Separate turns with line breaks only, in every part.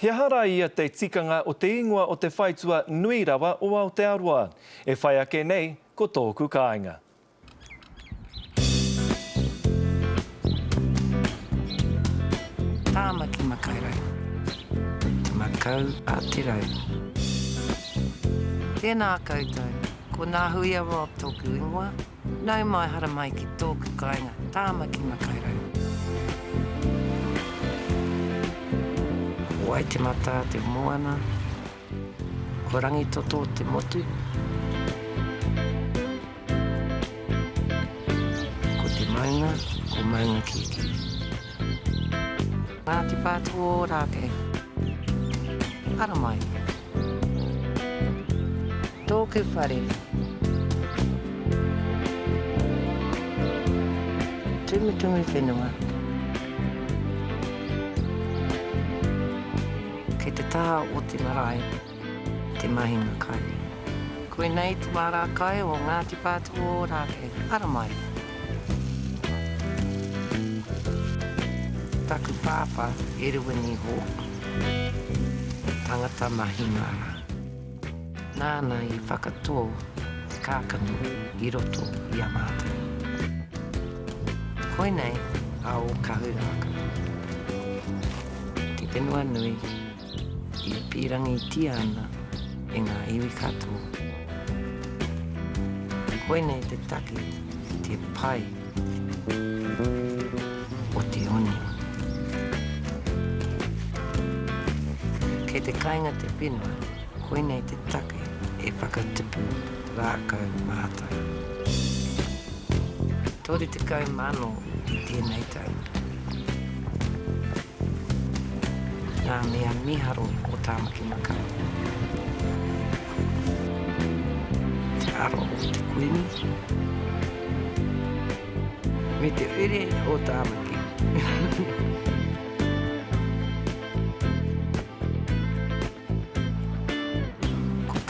He aha rā ia te tikanga o te ingoa o te whaitua nui rawa o Aotearoa? E whai ake nei ko tōku kāinga.
Tāmaki Makaurau. Te makau a te rau. Tēnā koutou. Ko Ngāhuia Robb tōku ingoa. Nau mai haramai ki tōku kāinga, Tāmaki Makaurau. Ko Waitematā te moana, ko Rangitoto te motu, ko te maunga, ko Maungakiekie. Ngāti Whātua Ōrākei. Haramai. Tōku whare. Tumutumu whenua. Kei te taha o te marae te mahinga kai. Koinei te māra kai o Ngāti Whātua Ōrākei. Ara mai. Taku pāpā, Eruini Hawke. Tangata mahi māra. Nāna i whakatō te kākano i roto i a mātou. Koinei a Ōkahu rākau. Te whenua nui i pīrangitia ana e ngā iwi katoa. Koinei te take te pai o te one. Kei te kainga te whenua, koinei te take e whakatupu rākau mātou. 30,000 i tēnei tau. Ngā mea miharo o Tāmaki Makaurau. Te aro o te Kuini. Me te ure o Tāmaki.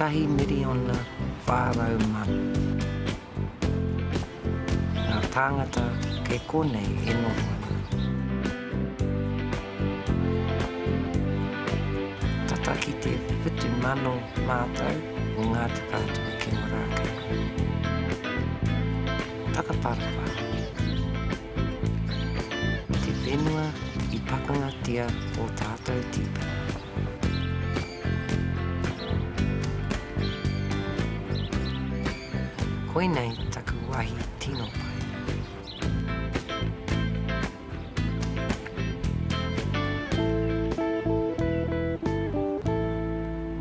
1,400,000. Ngā tāngata kei konei e noho ana. Tata ki te 7,000 mātou o Ngāti Whātua ki Ōrākei. Takaparawhā. Te whenua i pakangatia ō tātou tīpuna. Koinei taku wahi tino pai.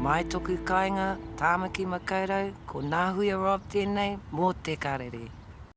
Mai toku kainga, Tāmaki Makaurau, ko Ngāhuia Robb tēnei mō Te Karere.